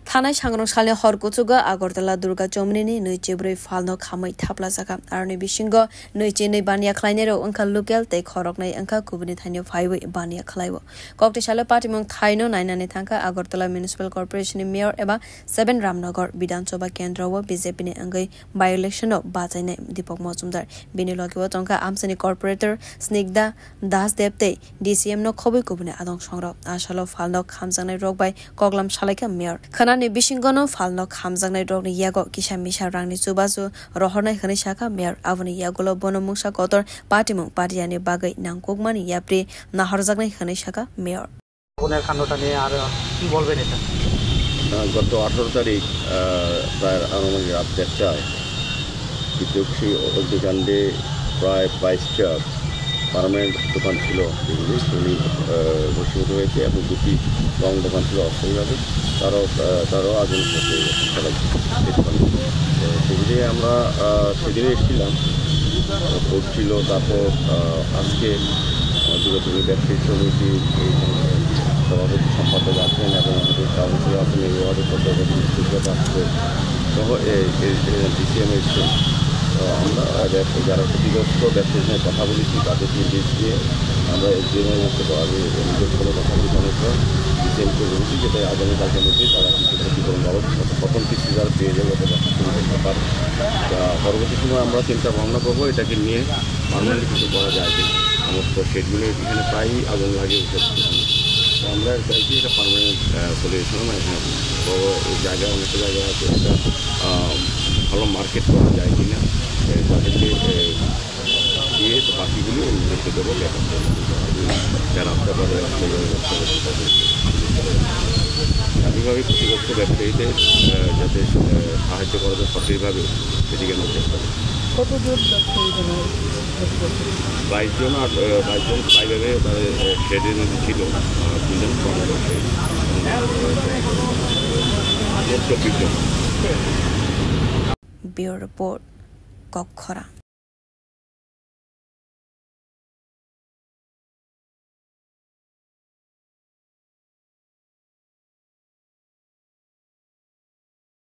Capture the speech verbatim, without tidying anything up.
Thanai sangrong salni hor kuchugo Agartala Durga Chomnini nwi chibrwi phalno khamwi thaplajakha. Aroni bisingo nwi chinwi baniya khlainairok wngkha local tei khoroknwi wngkha kubuni thaino phaiwi baniya khlaio. Kokti salo patimung thaino nainani thangkha Agartala Municipal Corporation ni Mayor eba seven Ramnagar Bidhan Sabha Kendra o B J P ni wngwi by-election o bachainai Deepak Majumdar. Bini loge o tongkha amchaini Corporator Snigdha Das Deb tei D C M no khobwi kubuni adong songrok. A salo phalno khamjaknai rok bai koklam salaikha Mayor. Khwnani bisingono phalno khamjaknai rokni yago kisa misa rangni chubachu rohornai hwnwi sakha Mayor. Aboni yagulo bono mungsa kotor patimung patiyani bagwi nangkukmani yapri nahorjaknai hwnwi sakha Mayor. বোনের কাণ্ডটা নিয়ে আর কি বলবেন এটা? আহ, গত আঠারো তারিখ, আহ, প্রায় আনুমানিক রাত দেড়টায় বিদ্যুৎ অগ্নিকাণ্ডে প্রায় বাইশটা পার্মানেন্ট দোকান ছিল, যেগুলি সেগুলি, আহ, ভস্মীভূত হয়েছে এবং দুটি রং দোকান ছিল অস্থায়ীভাবে, তারাও, আহ, তারাও আগুন হয়ে গেছে, সবাই দেখতে পান। তো সেগুলি আমরা, আহ, সেদিনে এসেছিলাম, আহ, পড়ছিল, তারপর, আহ, আজকে, আহ, দীর্ঘদিনের ব্যবসায়ী সমিতি, এই সভাপতি সম্পাদক আছেন এবং আমাদের কাউন্সিলর আছেন, এই ওয়ার্ডের পর্যায়ে সহ এই, এই, এই ডিসিএম এসছেন। তো আমরা, আহ, ব্যবসা-, যারা ক্ষতিগ্রস্ত ব্যবসায়ীর সঙ্গে কথা বলেছি, তাদের নির্দেশ দিয়ে আমরা এসডিএম এর মধ্যে আমি নিজের ফোনে কথা বলি, অনেক সময় ডিসিএম কে বলেছি, যাতে আগামী কালকের মধ্যে তারা কিছু ক্ষতিপূরণ বাবদ প্রথম কিস্তি তারা পেয়ে যাবে, যাতে ব্যবসা শুরু করতে পারে। তা পরবর্তী সময় আমরা চিন্তা ভাবনা করবো এটাকে নিয়ে পার্মানেন্ট কিছু করা যায় কিনা। সমস্ত শেডগুলো এখানে প্রায়ই আগুন লাগে উঠেছে। তো আমরা চাইছি এটা পার্মানেন্ট, আহ, সলিউশন, মানে, এখানে বড় জায়গা, অনেক জায়গা আছে, একটা, আহ, ভালো মার্কেট করা যায় কিনা, এ, তাদেরকে, এ, দিয়ে তো বাকিগুলো আমি দেখতে দেবো, ব্যাপারটা যারা রাস্তা পারে, রাস্তা পারে, রাস্তা পারে। স্বাভাবিকভাবে ক্ষতিগ্রস্ত ব্যবসায়ীদের, আহ, যাতে, আহ, সাহায্য করা যায় সঠিকভাবে, সেদিকে আমরা চেষ্টা করব। কতজন ব্যবসায়ী এখানে ক্ষতিগ্রস্ত? বাইশ জন, আর, আহ, বাইশ জন প্রাইভেটে তাদের, আহ, শেডের মধ্যে ছিল, আহ, দুজন কর্মকর্তা, মোট চব্বিশ জন। Bureau Report, Kokkhorang.